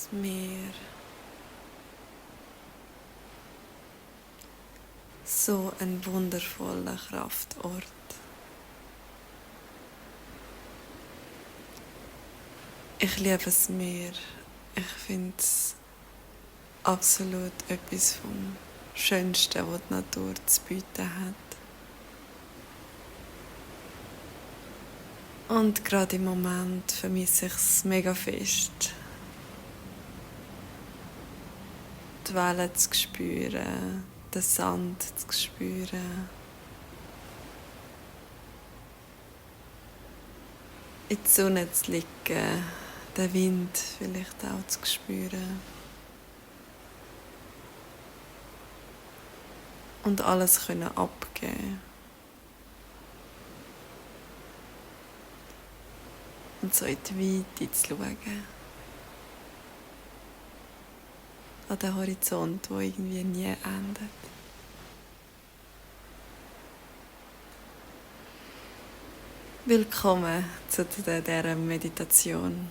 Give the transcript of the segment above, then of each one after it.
das Meer. So ein wundervoller Kraftort. Ich liebe das Meer. Ich finde es absolut etwas vom Schönsten, was die Natur zu bieten hat. Und gerade im Moment vermisse ich es mega fest. Die Wellen zu spüren, den Sand zu spüren. In die Sonne zu liegen, den Wind vielleicht auch zu spüren. Und alles können abgeben. Und so in die Weite zu schauen. An den Horizont, der irgendwie nie endet. Willkommen zu dieser Meditation,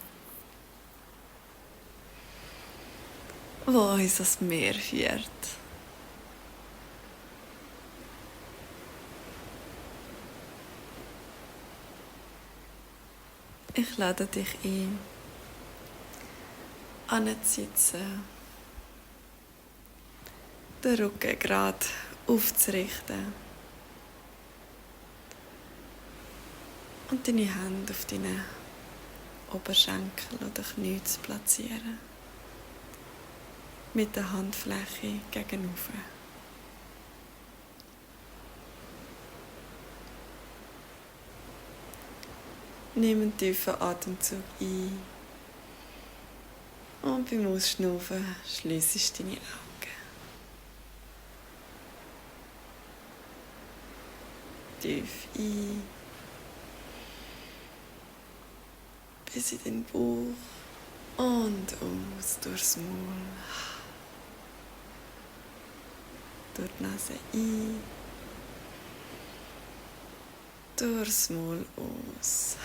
wo uns das Meer führt. Ich lade dich ein, anzusitzen, den Rücken gerade aufzurichten und deine Hände auf deinen Oberschenkel oder Knie zu platzieren. Mit der Handfläche gegenüber. Nimm einen tiefen Atemzug ein und beim Ausschnaufen schliessest du deine Augen. Tief ein, bis in den Bauch und aus durchs Maul. Durch die Nase ein, durchs Maul aus.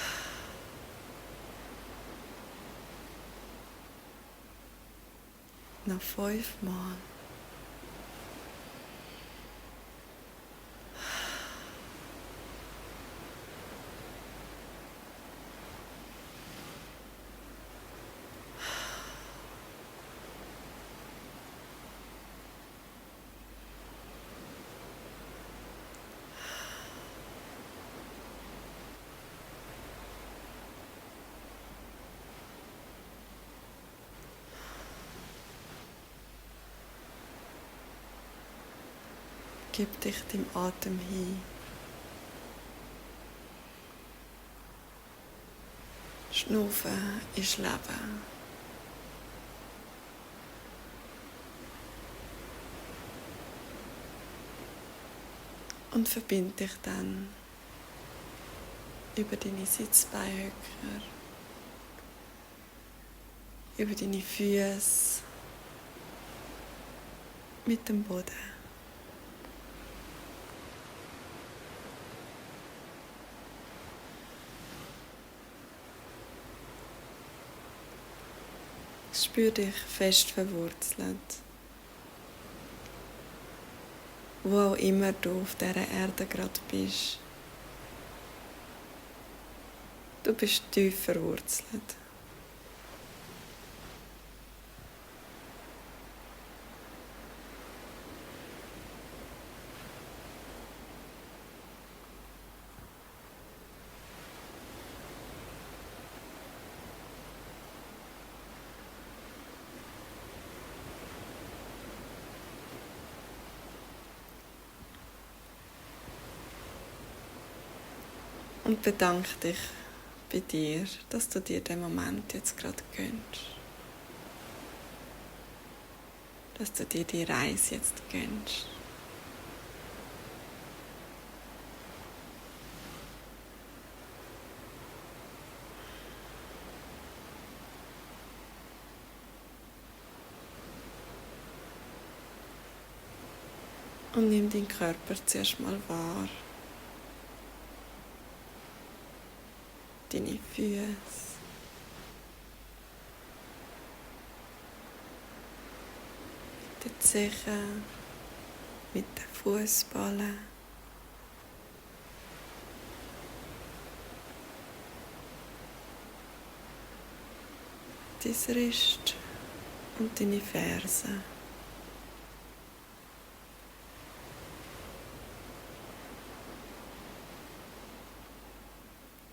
Noch 5 Mal. Gib dich dem Atem hin. Schnaufen ist Leben. Und verbinde dich dann über deine Sitzbeinhöcker, über deine Füße mit dem Boden. Spür dich fest verwurzelt. Wo auch immer du auf dieser Erde gerade bist. Du bist tief verwurzelt. Und bedanke dich bei dir, dass du dir den Moment jetzt gerade gönnst. Dass du dir die Reise jetzt gönnst. Und nimm deinen Körper zuerst mal wahr. Deine Füße. die Zehen mit den Fußballen. Dein Rist und deine Fersen.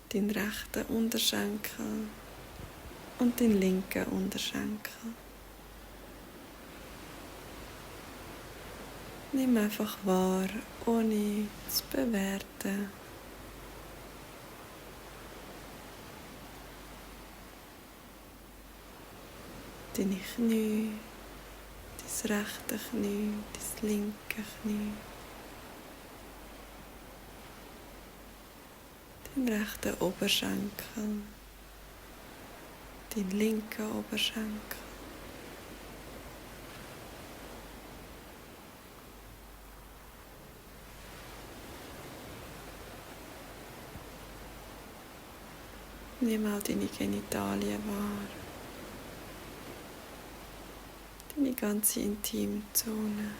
Deinen rechten Unterschenkel und den linken Unterschenkel. Nimm einfach wahr, ohne zu bewerten. Deine Knie, dein rechte Knie, dein linke Knie. Den rechten Oberschenkel, den linken Oberschenkel. Nimm auch deine Genitalien wahr, deine ganze Intimzone.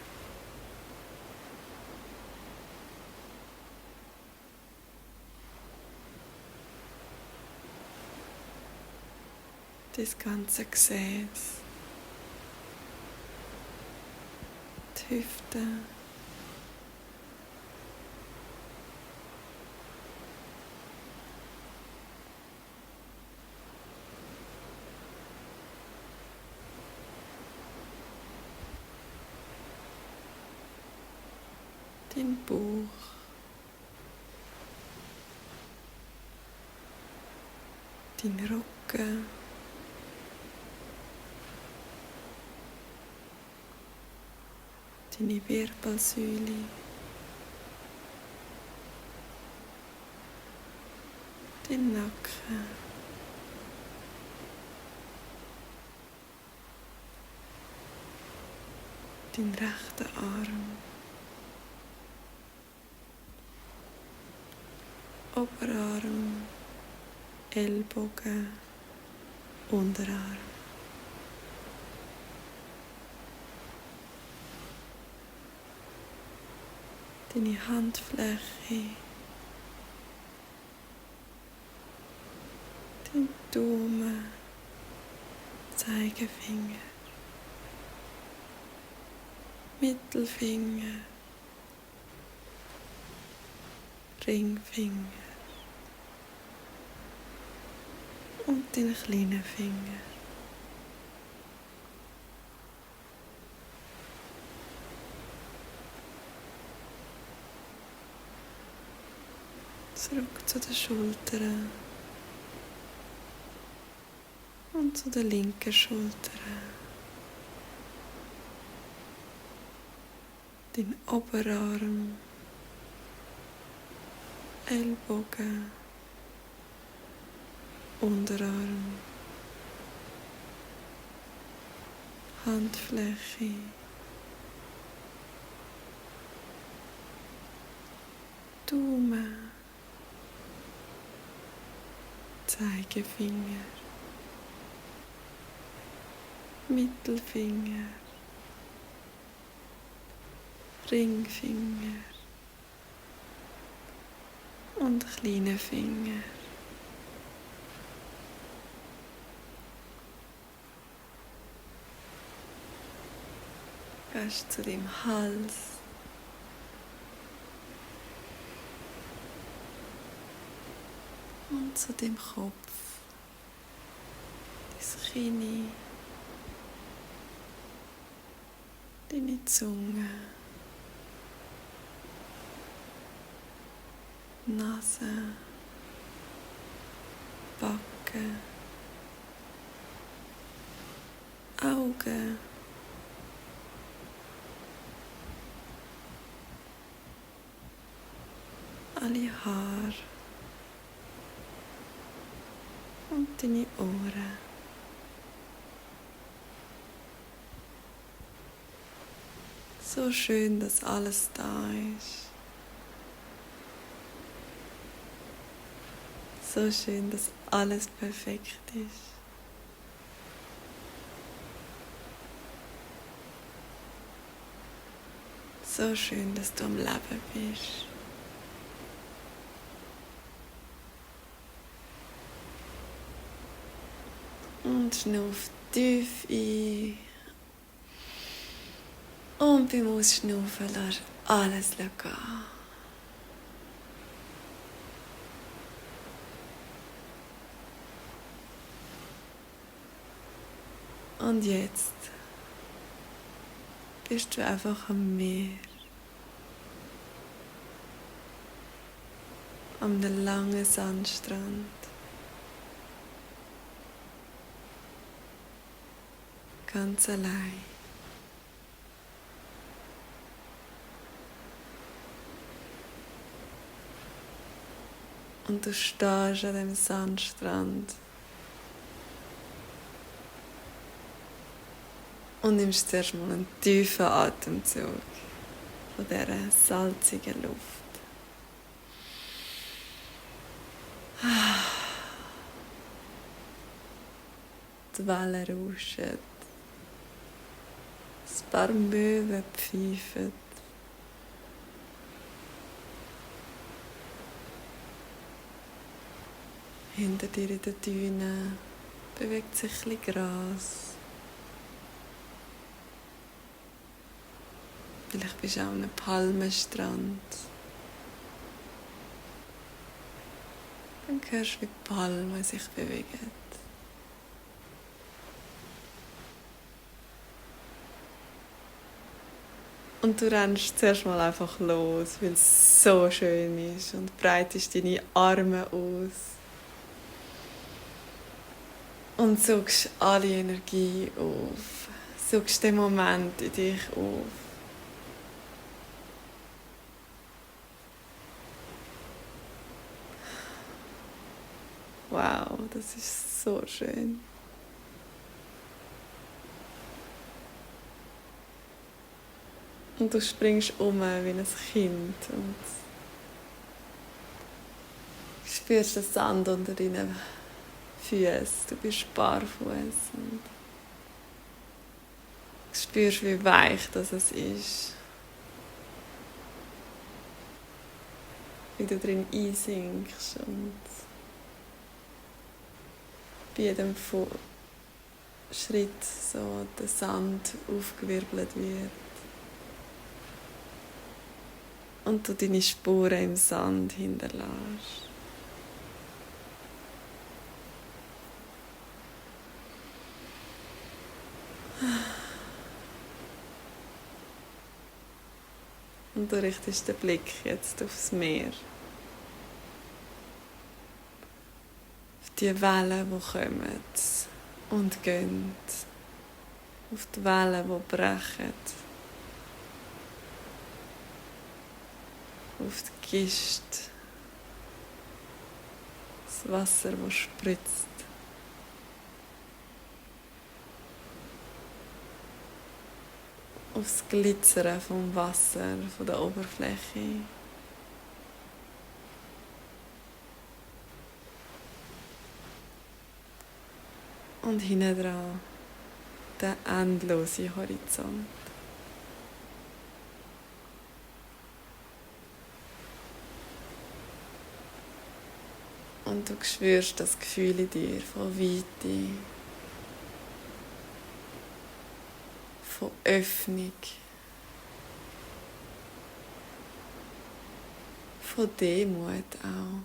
Das ganze Gesäß, die Hüfte, den Bauch, den Rücken, deine Wirbelsäule, den Nacken, den rechten Arm, Oberarm, Ellbogen, Unterarm. Deine Handfläche, den Daumen, Zeigefinger, Mittelfinger, Ringfinger und den kleinen Finger. Zurück zu den Schultern und zu der linken Schulter. Den Oberarm, Ellbogen, Unterarm, Handfläche, Daumen, Zeigefinger, Mittelfinger, Ringfinger und kleine Finger. Gehst zu deinem Hals. Und zu dem Kopf, das Kinn, deine Zunge, Nase, Backen, Augen, alle Haare und deine Ohren. So schön, dass alles da ist. So schön, dass alles perfekt ist. So schön, dass du am Leben bist. Und schnuff tief ein. Und beim Ausschnaufen lass alles gehen. Und jetzt bist du einfach am Meer. An einem langen Sandstrand. Ganz allein. Und du stehst an dem Sandstrand und nimmst zuerst mal einen tiefen Atemzug von dieser salzigen Luft. Die Wellen rauschen, ein paar Möwen pfeifen. Hinter dir in den Dünen bewegt sich ein bisschen Gras. Vielleicht bist du auch an einem Palmenstrand. Dann hörst du, wie die Palmen sich bewegen. Und du rennst zuerst mal einfach los, weil es so schön ist und breitest deine Arme aus. Und saugst alle Energie auf. Saugst den Moment in dich auf. Wow, das ist so schön. Und du springst um wie ein Kind und spürst den Sand unter deinen Füßen. Du bist barfuß und spürst, wie weich das ist. Wie du drin einsinkst und bei jedem Schritt so der Sand aufgewirbelt wird. Und du deine Spuren im Sand hinterlässt. Und du richtest den Blick jetzt aufs Meer. Auf die Wellen, die kommen und gehen. Auf die Wellen, die brechen. Auf die Gischt. Das Wasser, das spritzt. Aufs Glitzern vom Wasser, von der Oberfläche. Und hinten dran der endlose Horizont. Und du spürst das Gefühl in dir von Weite, von Öffnung, von Demut auch.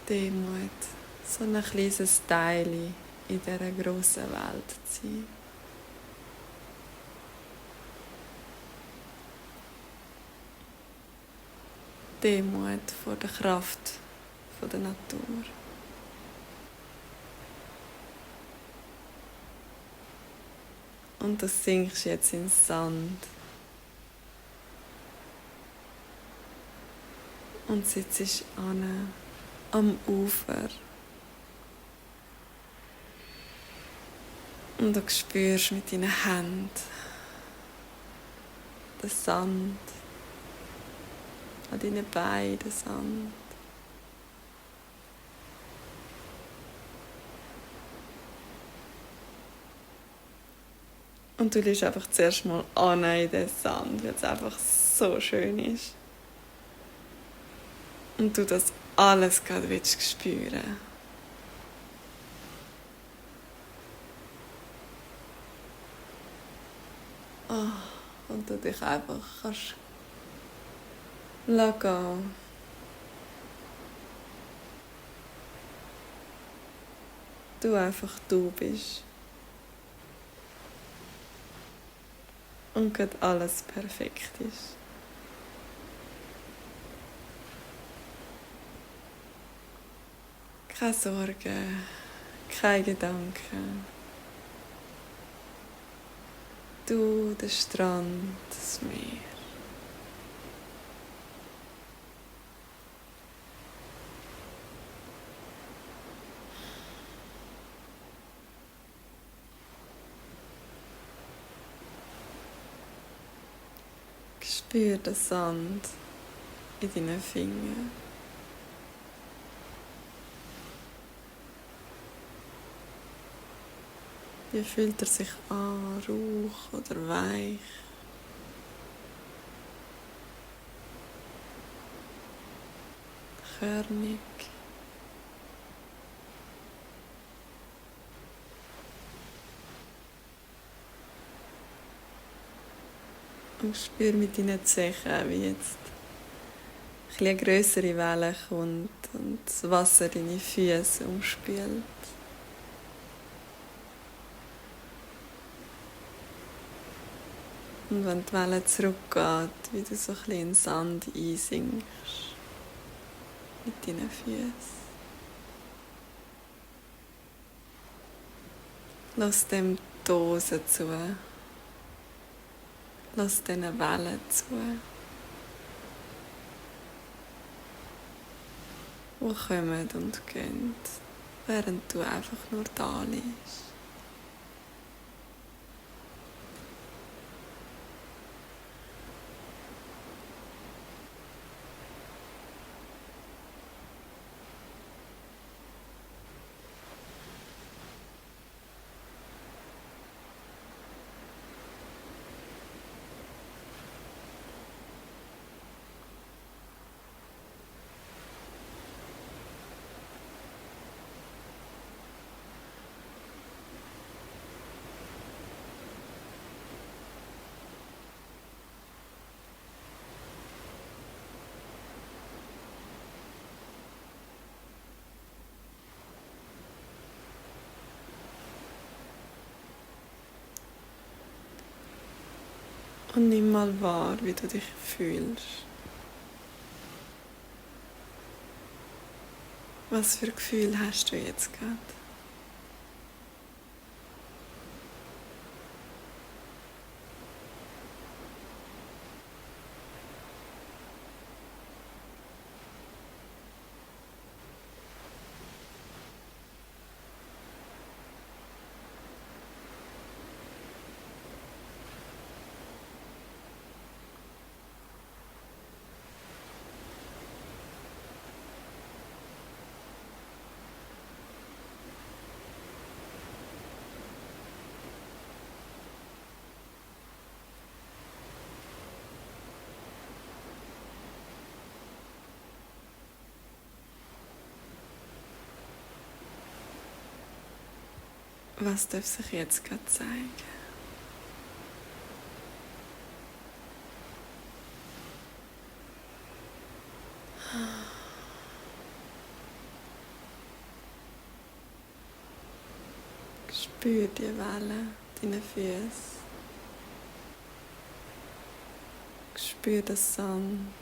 Demut, so ein kleines Teil in dieser grossen Welt zu sein. Demut vor der Kraft der Natur. Und du sinkst jetzt in den Sand und sitzt am Ufer. Und du spürst mit deinen Händen den Sand an deinen Beinen, den Sand. Und du liegst einfach zuerst mal an in den Sand, weil es einfach so schön ist. Und du das alles gerade willst spüren. Und du dich einfach kannst lassen. Du einfach du bist. Und gerade alles perfekt ist. Keine Sorgen, keine Gedanken. Du, der Strand, das Meer. Spür den Sand in deinen Fingern. Wie fühlt er sich an, rauch oder weich? Körnig. Und spür mit deinen Zehen, wie jetzt eine grössere Welle kommt und das Wasser deine Füße umspült. Und wenn die Welle zurückgeht, wie du so ein bisschen in den Sand einsinkst mit deinen Füßen. Lass dem Dosen zu. Lass diesen Wellen zu. Die kommen und gehen, während du einfach nur da liegst. Und nimm mal wahr, wie du dich fühlst. Was für Gefühl hast du jetzt gerade? Was darf sich jetzt gerade zeigen? Spür die Welle, deine Füße. Spür den Sand.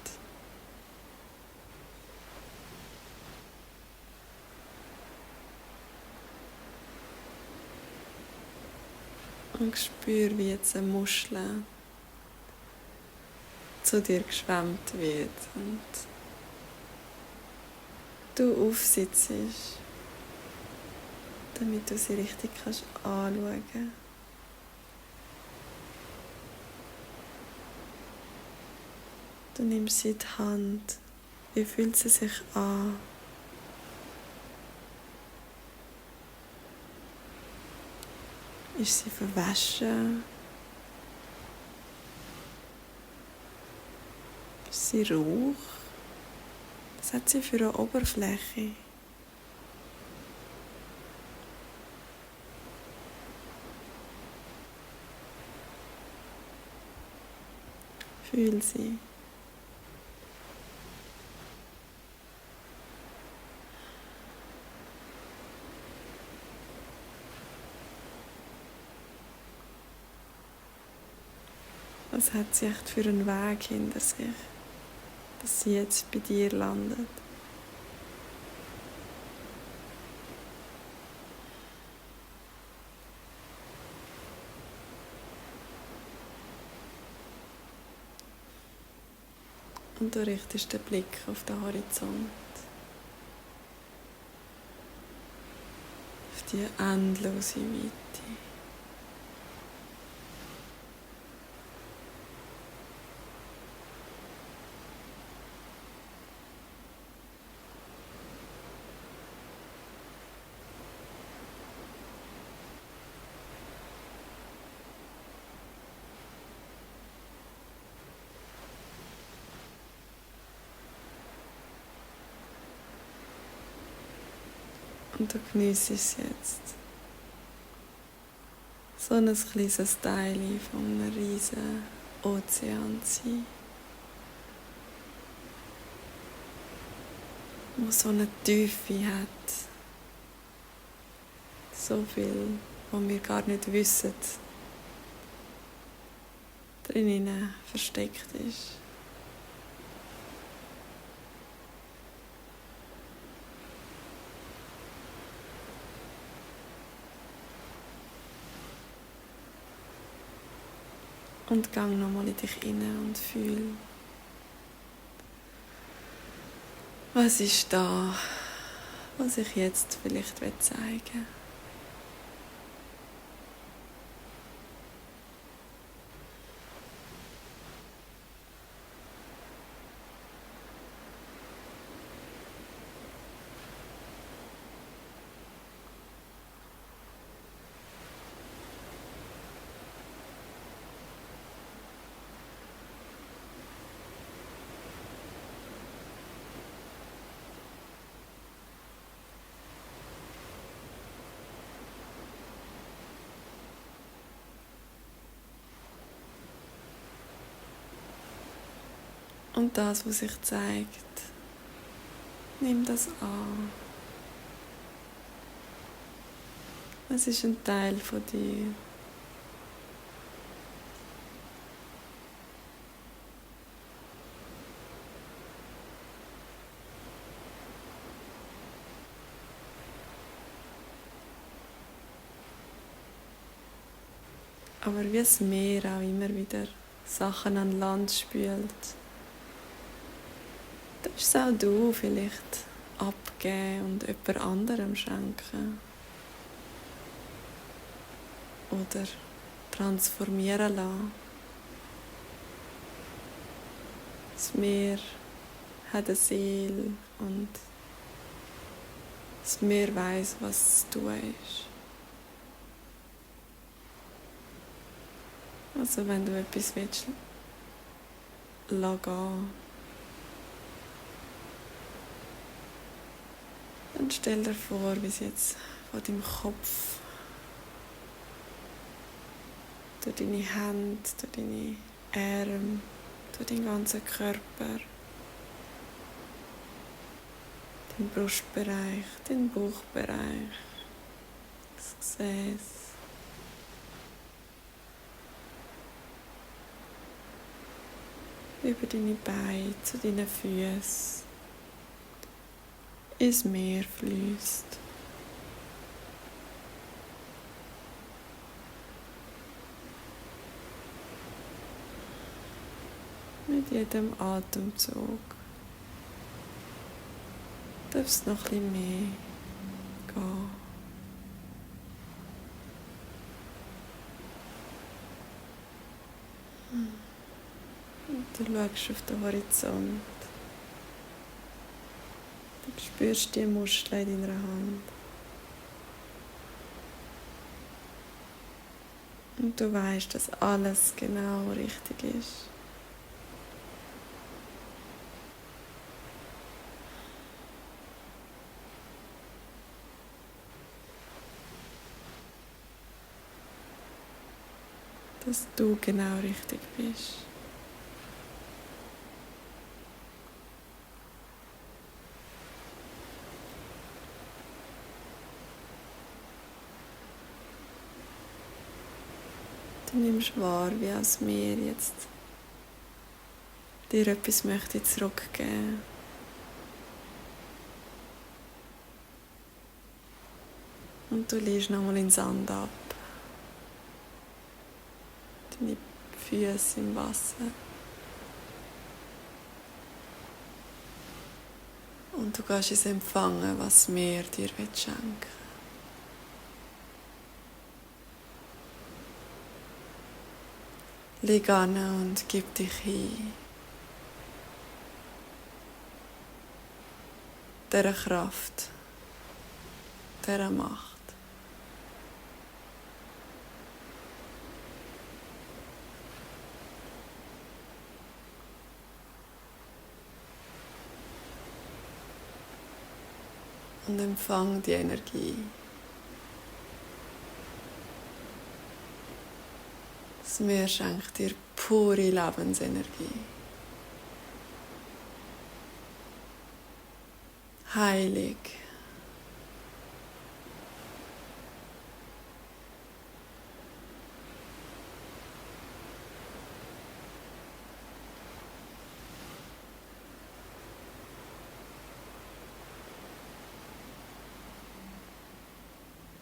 Und spür, wie jetzt eine Muschel zu dir geschwemmt wird und du aufsitzt, damit du sie richtig anschauen kannst. Du nimmst sie in die Hand. Wie fühlt sie sich an? Ist sie verwaschen ist sie rauch? Was hat sie für eine Oberfläche? Fühl sie. Was hat sie echt für einen Weg hinter sich, dass sie jetzt bei dir landet? Und du richtest den Blick auf den Horizont. Auf die endlose Weite. Und du geniessest es jetzt. So ein kleines Teil von einem riesen Ozean zu sein. Wo so eine Tiefe hat. So viel, was wir gar nicht wissen, drinnen versteckt ist. Und gang nochmal in dich hinein und fühl, was ist da, was ich jetzt vielleicht zeigen will. Und das, was sich zeigt, nimm das an. Es ist ein Teil von dir. Aber wie das Meer auch immer wieder Sachen an Land spült, darfst es auch du vielleicht abgeben und jemand anderem schenken. Oder transformieren lassen. Das Meer hat eine Seele und das Meer weiss, was zu tun ist. Also wenn du etwas willst, lass gehen, dann stell dir vor, wie es jetzt von deinem Kopf durch deine Hände, durch deine Arme, durch deinen ganzen Körper, deinen Brustbereich, deinen Bauchbereich, das Gesäß, über deine Beine zu deinen Füßen ins Meer fließt. Mit jedem Atemzug darf es noch ein bisschen mehr gehen. Und du schaust auf den Horizont. Du spürst die Muskeln in deiner Hand. Und du weißt, dass alles genau richtig ist. dass du genau richtig bist. Du nimmst wahr, wie aus mir jetzt dir etwas möchte zurückgeben. Und du liegst nochmal in den Sand ab. Deine Füße im Wasser. Und du kannst es empfangen, was mir dir schenken. Leg an und gib dich hin. Dieser Kraft, dieser Macht. Und empfang die Energie. Das Meer schenkt dir pure Lebensenergie. Heilig.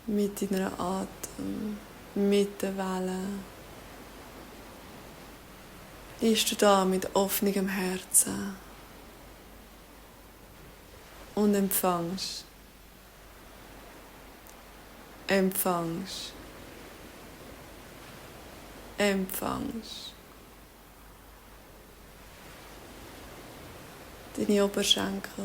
Mit deiner Atem, mit der Welle. Liegst du da mit offenem Herzen und empfangst. Empfangst. Empfangst. Deine Oberschenkel.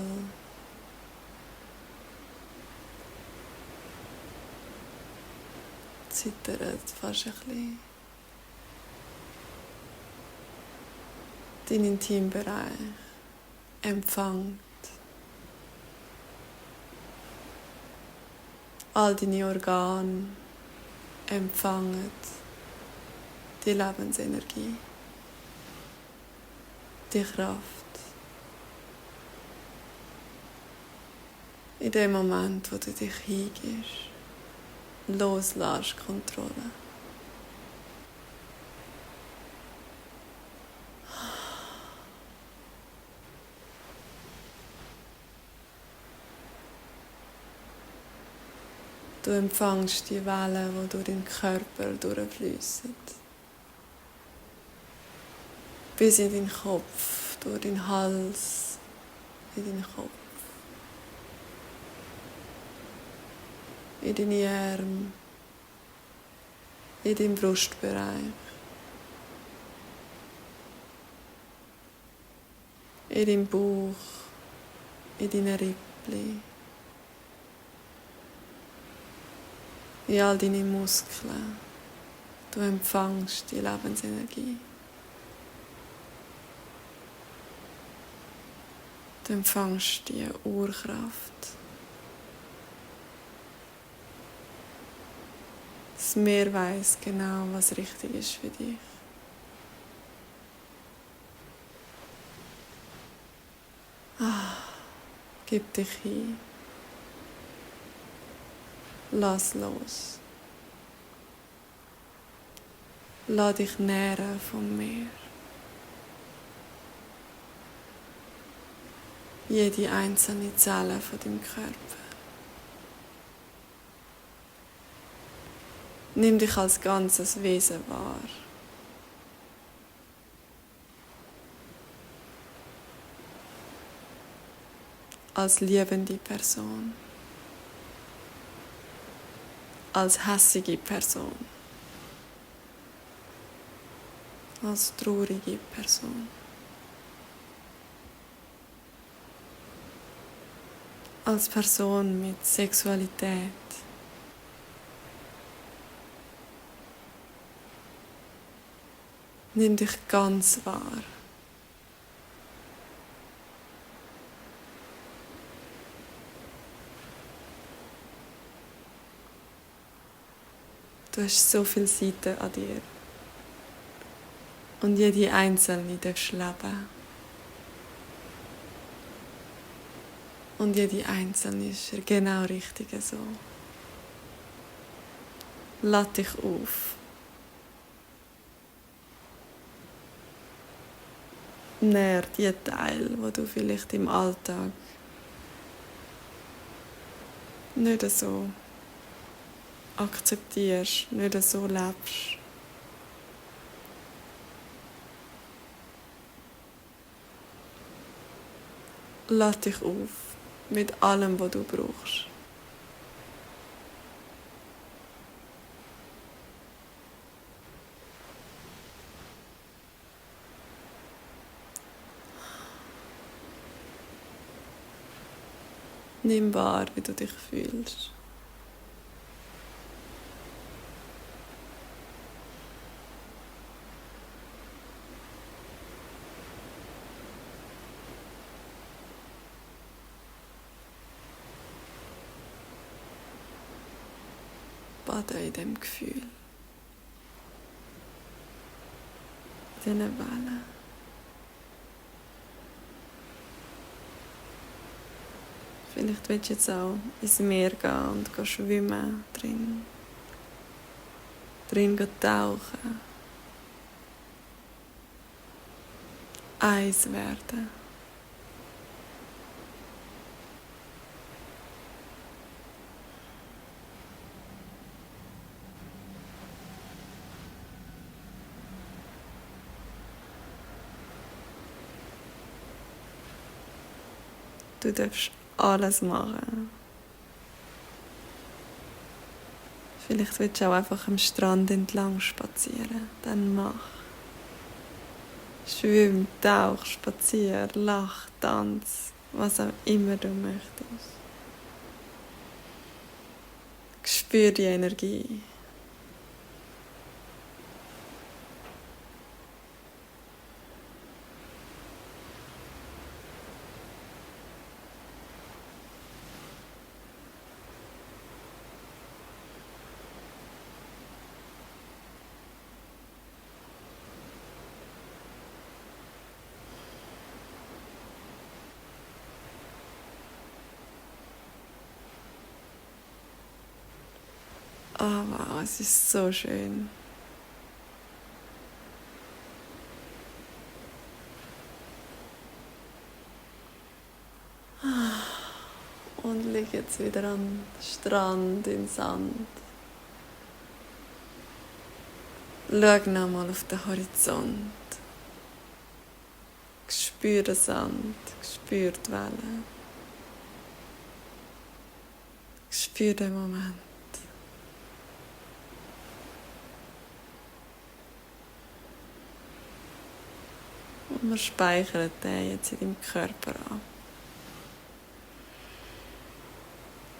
Zittert fast ein bisschen. Dein Intimbereich empfängt. All deine Organe empfangen die Lebensenergie, die Kraft. In dem Moment, wo du dich hingibst, loslässt Kontrolle. Du empfängst die Wellen, die durch deinen Körper durchfließen. Bis in deinen Kopf, durch deinen Hals, in deinen Kopf. In deine Arme, in deinen Brustbereich, in deinen Bauch, in deine Rippchen, in all deine Muskeln. Du empfängst die Lebensenergie. Du empfängst die Urkraft. Das Meer weiss genau, was richtig ist für dich. Gib dich hin. Lass los. Lass dich nähren vom Meer. Jede einzelne Zelle von deinem Körper. Nimm dich als ganzes Wesen wahr. Als liebende Person. Als hässige Person. Als traurige Person. Als Person mit Sexualität. Nimm dich ganz wahr. Du hast so viele Seiten an dir. Und jede einzelne darfst leben. Und jede einzelne ist genau richtig so. Lass dich auf. Nähr die Teile, wo du vielleicht im Alltag nicht so akzeptierst, nicht so lebst. Lass dich auf mit allem, was du brauchst. Nimm wahr, wie du dich fühlst. Bade in dem Gefühl. In diesen Wellen. Vielleicht willst du jetzt auch ins Meer gehen und schwimmen drin. Drin tauchen. Eins werden. Du darfst alles machen. Vielleicht willst du auch einfach am Strand entlang spazieren. Dann mach. Schwimm, tauch, spazier, lach, tanz, was auch immer du möchtest. Spür die Energie. Oh wow, es ist so schön. Und lieg jetzt wieder am Strand, im Sand. Schau nochmal auf den Horizont. Spür den Sand, spür die Wellen. Spür den Moment. Und wir speichern den jetzt in deinem Körper an.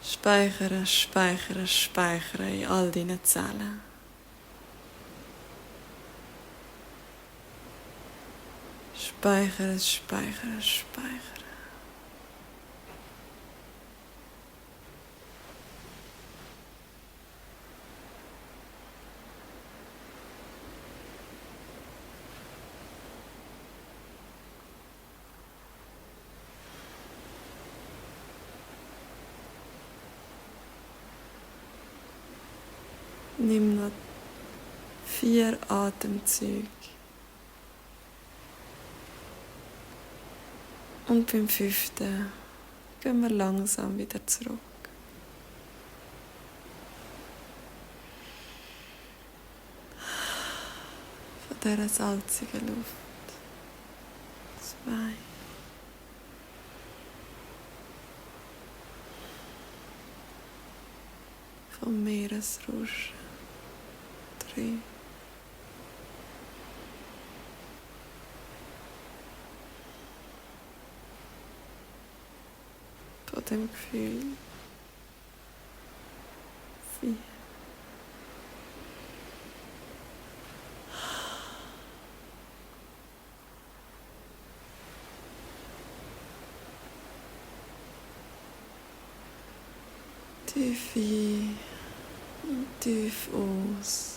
Speichern, speichern, speichern in all deinen Zellen. Speichern, speichern, speichern. Nimm noch 4 Atemzüge. Und beim 5. gehen wir langsam wieder zurück. Von dieser salzigen Luft. 2. Vom Meeresrauschen. 3. Von dem Gefühl. 4. Tief ein und tief aus.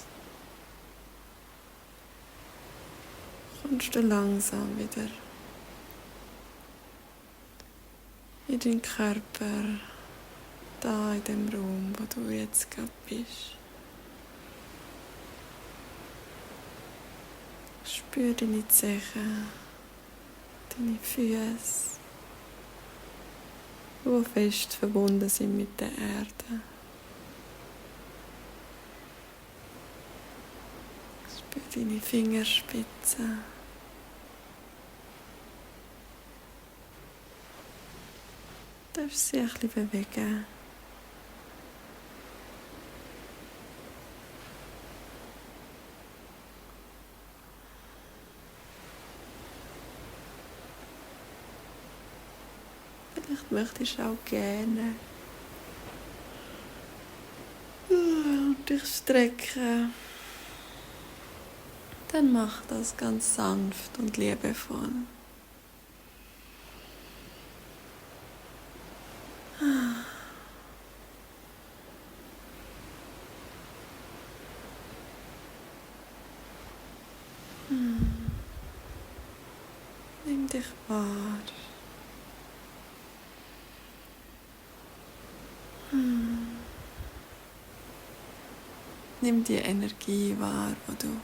kommst du langsam wieder in deinen Körper, da in dem Raum, wo du jetzt gerade bist. Spür deine Zehen, deine Füße, die fest verbunden sind mit der Erde. Spür deine Fingerspitzen. Du darfst sie ein bisschen bewegen. Vielleicht möchtest du auch gerne dich strecken. Dann mach das ganz sanft und liebevoll. Nimm dich wahr. Nimm die Energie wahr, die du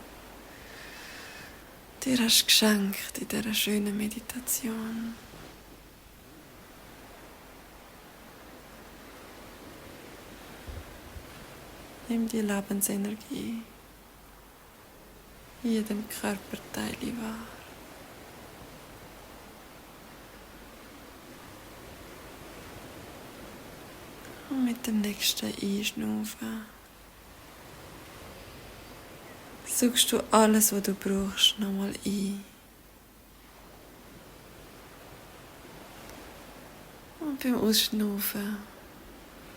dir hast geschenkt in dieser schönen Meditation. Nimm die Lebensenergie in jedem Körperteil wahr. Und mit dem nächsten Einschnaufen suchst du alles, was du brauchst, nochmal ein. Und beim Ausschnaufen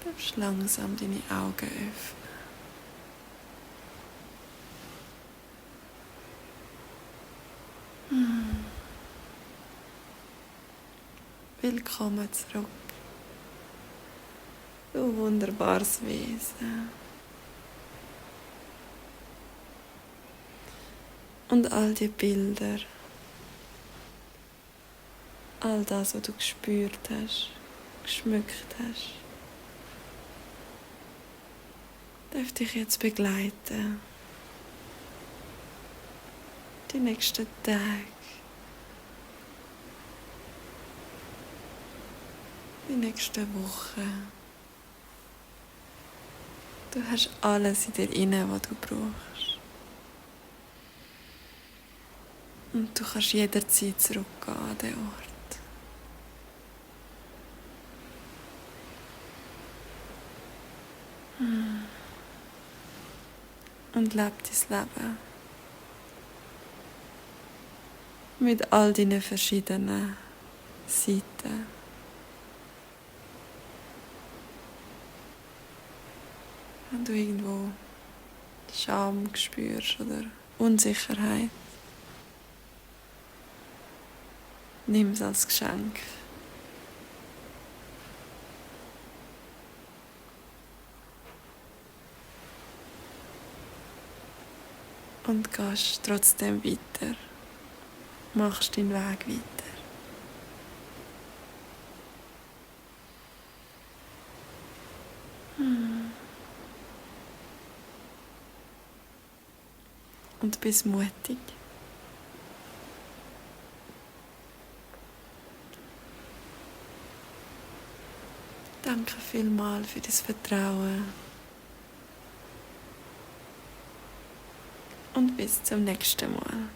darfst du langsam deine Augen öffnen. Willkommen zurück, du wunderbares Wesen. Und all die Bilder, all das, was du gespürt hast, geschmückt hast, darf dich jetzt begleiten. Die nächsten Tage, die nächsten Wochen. Du hast alles in dir inne, was du brauchst. Und du kannst jederzeit zurückgehen an den Ort. Und lebe dein Leben. Mit all deinen verschiedenen Seiten. Wenn du irgendwo Scham spürst oder Unsicherheit, nimm es als Geschenk. Und gehst trotzdem weiter. Machst deinen Weg weiter. Und bist mutig. Danke vielmals für das Vertrauen. Und bis zum nächsten Mal.